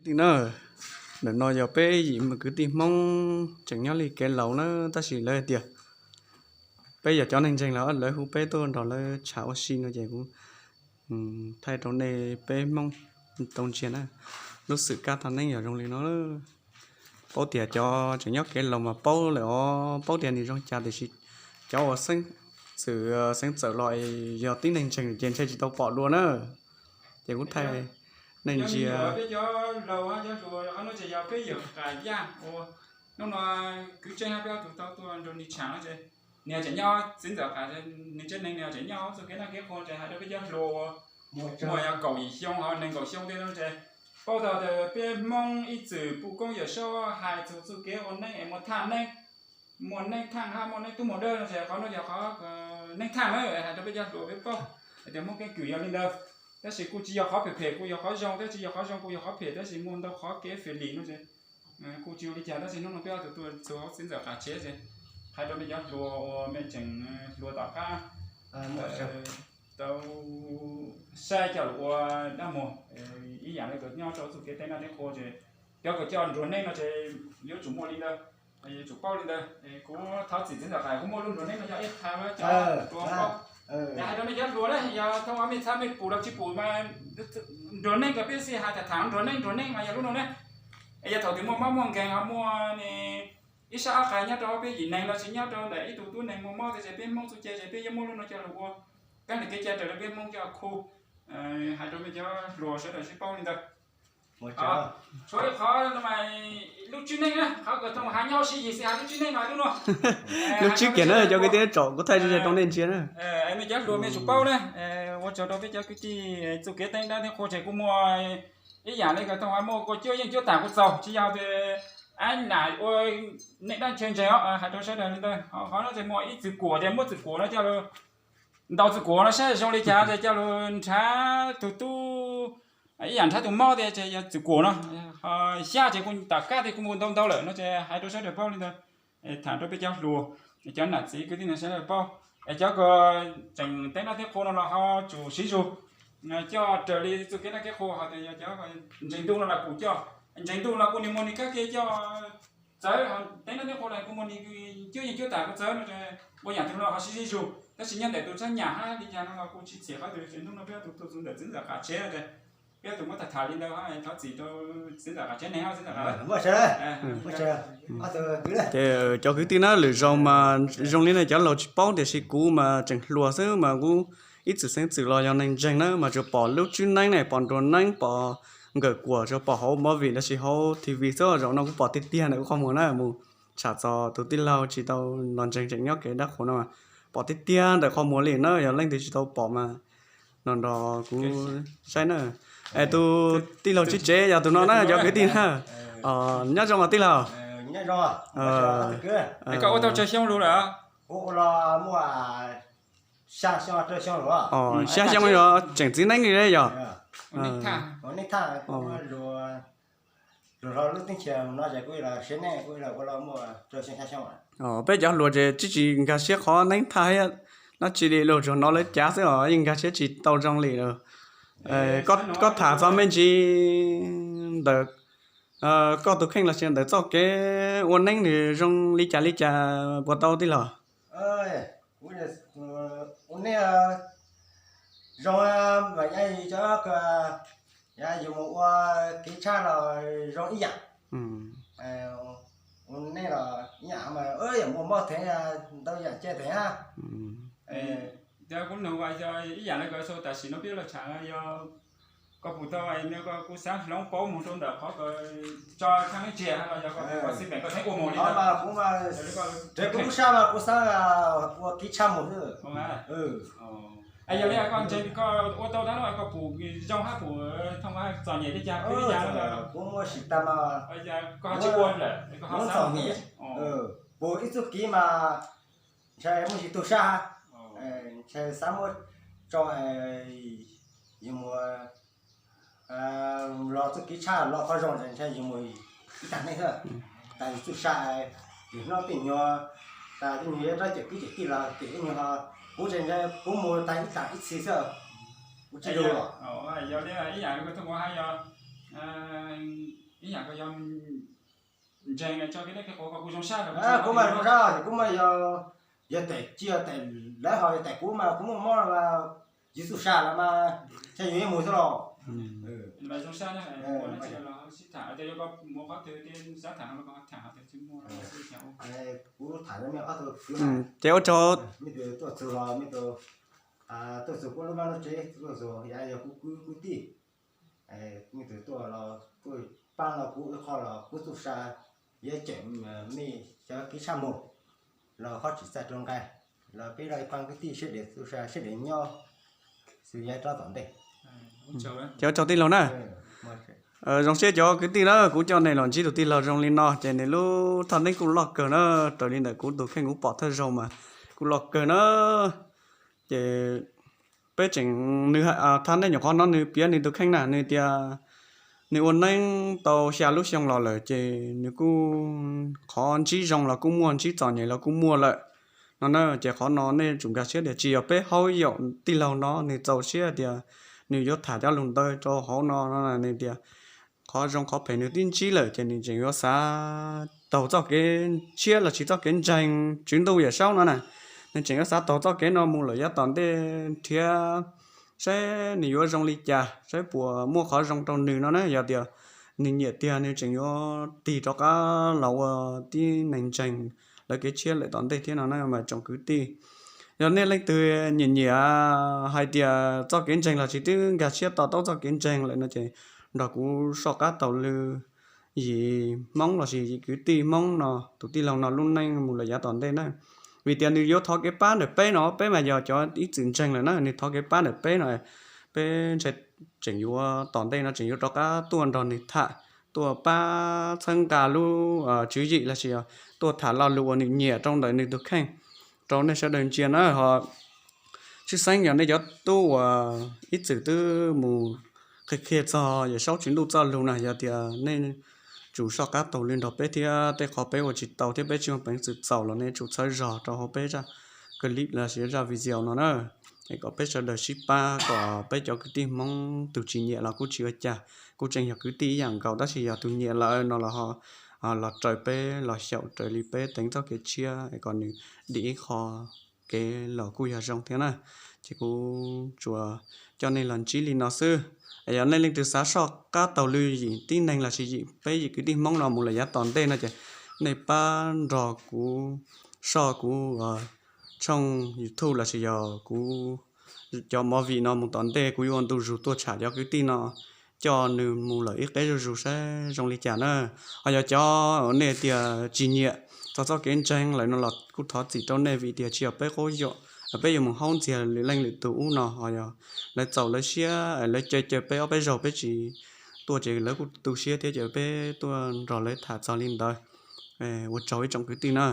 tij na, ntawm no yog peb yim kwv tij Hmoob tseem nyob li kev laus na, tab sis lawv hais tias peb yog cov neeg ntseeg los lawv hu peb tuaj nrog lawv tsham ua si no ces kuv thaij rau nej peb Hmoob tau ntsia na. Lub xwm kab thaj neeb yog zoo li no. Paub tias cov tseem nyob kev laus mas paub lawm os, paub tias nws zoo cas tiam sis cov uas xeeb txwm xeeb txawm los yog tib neeg ntseeg ces ntshe tsis tau pom dua na. Ces kuv thaij nej ntsia. Peb cov laus cov hluas qhov no ces yog peb yawm qas yaj uas hnub no kwv tseeb hab peb ob tug tau tuaj nrog nws tsham no ces nws tseem nyob txiv ntxawm qas, nws tsev neeg nws tseem nyob hauv txoj kev noj kev qhua ces hais rau peb cov hluas uas muaj yog kaum yim xyoo ho nees nkaum xyoo tej no ces paub tau tias peb Hmoob ib txwm puj koob yawm saub hais txug txoj kev ua neeb es muaj thaj neeb, muaj neeb thaaj hab muaj neeb tub muaj dawb no ces qhov no yog qhov neeb thaaj na, hais rau peb cov hluas peb paub hais tias Hmoob keeb kwm yog li ntawd. Tab sis kuj tsis yog qhov phem phem, kuj yog qhov zoo, tab sis yog qhov zoo kuj yog qhov phem, tab sis muaj ntau qhov kev fem lim no ces kuj tsis ua li cas, tab sis hnub no peb ob tug tuaj txug hauv txiv ntxawm qas tsev ces hais rau mej cov hluas uas mej tseem hluas tom qab tau saib coj lug ua dab muag ib yam li kws nyob rau txuj kev teeb noj teeb qhua ces cov kws coj nruag neeb no ces yuav tsum muaj li ntawd, yuav tsum paub li ntawd. Kuv thov txim txiv ntxawm qas kuv muaj lub nruag neeb no yog ib qho cov hluas paub. Hais rau mej cov hluas na, yog thoob mej txhab mej pum los tsis pum mas nruag neeb kws peb xij hais tham tham nruag neeb, nruag neeb mas yog lub no ne. Yog thaum twg muaj mob muaj nkeeg ho muaj ib sab ob qha nyob rau peb yim neeg los sis nyob rau ntawm ib tug tub neeg muaj mob tej ces peb Hmoob txuj cai ces peb yuav muab lub no coj lug ua keeb li kev cai raws li peb Hmoob coj khu. Hais rau mej cov hluas sawv daws sib paub li ntawd. Tshuav ib qhov no mas lub tswb neeb na, qhov kws thoob hais nyob sib yig xij hais lub tswb neeb mas lub no. Lub tswb kiag na cov kwv tij tsom kuv thaij rau nej ntsia na. Mej cov hluas mej tsum paub na, ua tsaug rau peb cov kwv tij txuj kev teeb dab teeb qhua ces kuj muaj ib yam li kws thoob hais muaj kua cuab yeej cuab tam kuj txaus, tsis yog tias ab nam ua neej dab ntshe ntseeg os, hais rau sawv daws li ntawd. Qhov no ces muaj ib txwm kuam ces muab txwm kuam no coj lug ntaus txwm kuam no saib zoo li cas ces coj lug nrhav tug tub, ib yam nrhav tug mob tias ces yog txwm kuam no. Xyab ces kuj tom kab tias kuj mus ntau ntau lawm no ces hais rau sawv daws paub li ntawd. Tham rau peb cov hluas, cov nam txiv kwv tij neej sawv daws paub. Es cov kws tseem teeb dab teeb qhua no los ho tsum siv zug coj raws li txuj kev dab kev qhua, ho tias yog cov ntseeg ntuj no los kuj coj, ntseeg ntuj los kuj nws muaj nws kab ke coj txawv, teeb dab teeb qhua los kuj muaj nws cuab yeej cuab tam kuj txawv no. Ua yam twg los ho siv zug, tab sis nyob ntawm tus txhab nyam hab li cas no los kuj tsis txhim qhov twg, tseem hnub no peb ob tug tuaj txug ntawm txiv ntxawm qas tsev no ces peb ob tug muab tham tham li ntawd, thov txim rau txiv ntxawm qas tsev neeg hab txiv ntxawm qas. Ces cov kwv tij na, lwm zaus mas zoo li nej cov laus tsis paub tiam sis kuv mas tseem hluas xwb mas kuv ib txwm xeeb txwm los yog neeg ntseeg na mas tsuas pom lub tswb neeb ne, pom nruas neeb, pom nkawm kuam, tsuas pom hauv movie los sis hauv T V xwb. Zaum no kuv pom tiag tiag ntawm kuv qhov muag na, mus tsham txog tus tij laug tsis tau los ntseeg tseem nyob kev dab qhuas no, pom tiag tiag ntawm qhov muag li na, yog leej twg tsis tau pom mas no nrog kuv saib na. Es tus tij laug tswb tsev yog tus no na, cov kwv tij na. Nyob zoo os tij laug. Koj ua tau tsawg xyoo lug lawm? Xya xyoo yog tseem txiv neeb li yog? Peb cov hluas ces tsis tsis nkag siab qhov neeb thaj dab tsi li, luag tsuas hnov lawv cav xwb os, yeej nkag siab tsis tau zoo li lawm. Koj tham txog me ntsis ntawm koj tus kheej los sis ntawm txoj kev ua neeb nws zoo li cas li cas puas tau tij laug? Ua neeb zoo mas yog cov, yog yus mus ua kev tshaj los zoo ib yam. Ua neeb los ib yam mas yam mus ua moj theev, ntau yam cai theev. Yog kuv nug yog ib yam li koj sau tam sim no peb los tsham yog koj pum tau, kuv xav hloov pauv mus rau ntawm qhov koj tso thaj neeb tsiag los yog koj xij peem koj theeb ua mus li. Kuv mas kuv lub sab mas kuv xav ua kev tshaj mus xwb. Yog li koj ntseeg koj ua tau dab no koj pum zoo hab pum thooj txom nyem li cas? Kuv muaj sim tag mas koj tsis ua lawm, kuv txom nyem, pum ib txuj kev mas ntshai muaj tsis tu sab, ntshai xav muab tso, yus mus los txuj kev tshaj los qhov zoo ntshai yus mus ib tag neej xwb, tas yus txuj sa, yus hnub tej nyuag, tas tej nyuag yuav rab cem kwv cem tij los cem tej nyuag, kuv ntshai kuv mus tas ib tag ib txhis xwb, kuv tsis zoo. Yog li ib yam li koj thooj kuv hais yog Yog ntseeg tso kev dab kev qhuas kuv zoo sab, kuv mas zoo sab, kuv mas yog, yog tes tsis yog tes lawv ho yog tes kuv mas kuv muaj mob los mas, yus txuj sa los mas, ces yus yeej mus xwb los. Kuv tham, ces ua tsaug, tuaj txug los, tuaj txug kuv lub vaj lub tsev, tuaj txug yog kuv kwv kuv tij, nej tus tuaj los tuaj pab los kuv ib qho los kuv txuj sa, yog cem mej cov kev tshaj muag los qhov tsis txawj rau nqaij, los peb los ib pab kwv tij sib dev txuj sa sib dev nyob xwb yav rov tom ntej. Ces ua tsaug tij laug na. Zoo siab cov kwv tij na, kuv coj nej los ntsib tus tij laug zoo li no ces nws lub thaj neeb kuj loj kawg na, raws li ntawm kuv tus kheej kuv pom thawj zaug mas kuj loj kawg na. Ces peb tseem, nws thaj neeb nyuam qhuav no nws piav nws tus kheej na, nws tias nws ua neeb tau xya lub xyoo los lawm ces nws kuj qhov ntsib zoo los kuj muaj, ntsib txom nyem los kuj muaj lawm no na. Ces qhov no nej tsum nkag siab tias tsis yog peb haub yaum tij laug no nws txaus siab tias nws yuav tham cov lus ntawd rau hauv no, nws tias qhov zoo qhov phem nws twb ntsib lawm ces nws tseem yuav xav taug txoj kev tshiab los sis txoj kev ntseeg Tswv Ntuj Yawm Saub no na. Nws tseem yuav xav taug txoj kev no mus lawm yav tom ntej nrhiav saib nws yuav zoo li cas, saib puas muaj qhov zoo rau nws no na. Yog tias nws nyiam tiag nws tseem yuav tig rov qab los ua tib neeg ntseeg lawv kev tshiab lawm tom ntej thiab no na mas tsoom kwv tij. Yog nej leej twg nyiam nyiam hais tias txoj kev ntseeg los sis twb nkag siab to taub txoj kev ntseeg lawm no ces nrog kuv soj qab taug lw yim Hmoob los sis yim kwv tij Hmoob no tus tij laug no lub neej mus lawm yav tom ntej na. Vim tias nws yuav thov kev pab ntawm peb no, peb mas yog cov ib txwm ntseeg lawm na, nws thov kev pab ntawm peb no, peb ntshai tseem yuav tom ntej no tseem yuav rov qab tuaj nrog nws tham, tuaj pab txhawb nqa lub tswv yim los sis yog tuaj tham lo lus uas nws nyiam rau ntawm nws tus kheej rau nej sawv daws ntsia na. Ho tshwj xeeb yog nej cov tub uas ib txwm twb mus qhia qhia txog Yawm Saub Tswv Ntuj txoj lus na, yog tias nej tsum soj qab taug lw nrog peb thiab, tej qhov peb ua tsis tau thiab peb tsis muaj peev xwm txaus los nej tsum txhawb zog rau hauv peb zaj clip los sis zaj video no na, es kom peb sawv daws sib pab kom peb cov kwv tij Hmoob tus tsis nyiam los kuj tsis ua cas, kuj tseem yog kwv tij ib yam nkaus, tab sis yog tus nyiam lawm no los ho los raws peb, los xyaum raws li peb teev txoj kev tshiab es kom nws dim ib qho kev los kuj yog zoo thiab na. Ces kuv tsuas coj nej los ntsib li no xwb. Yog nej leej twg xav soj qab taug lw yim tib neeg los sis yim peb yim kwv tij Hmoob no mus lawm yav tom ntej no ces nej pab nrog kuv soj kuv tshooj YouTube los sis yog kuv cov movie no mus tom ntej, kuv yuav ua ntu zus tuaj tsham cov kwv tij no, coj nws mus lawm ib qeb zuj zus saib zoo li cas na. Ho yog cov nej tias tsis nyiam txog txoj kev ntseeg lawm no los kuj thov txim rau nej, vim tias tsis yog peb qub yuam, peb yuav mus haub ntxias lwm leej lwm tus ub no. Ho yog lawv txaus lawv siab, lawv caw caw peb ob peb zaug peb tsis tuaj ces lawv kuj tu siab thiab ces peb tuaj nrog lawv tham txog li ntawd. Ua tsaug ib tsoom kwv tij na.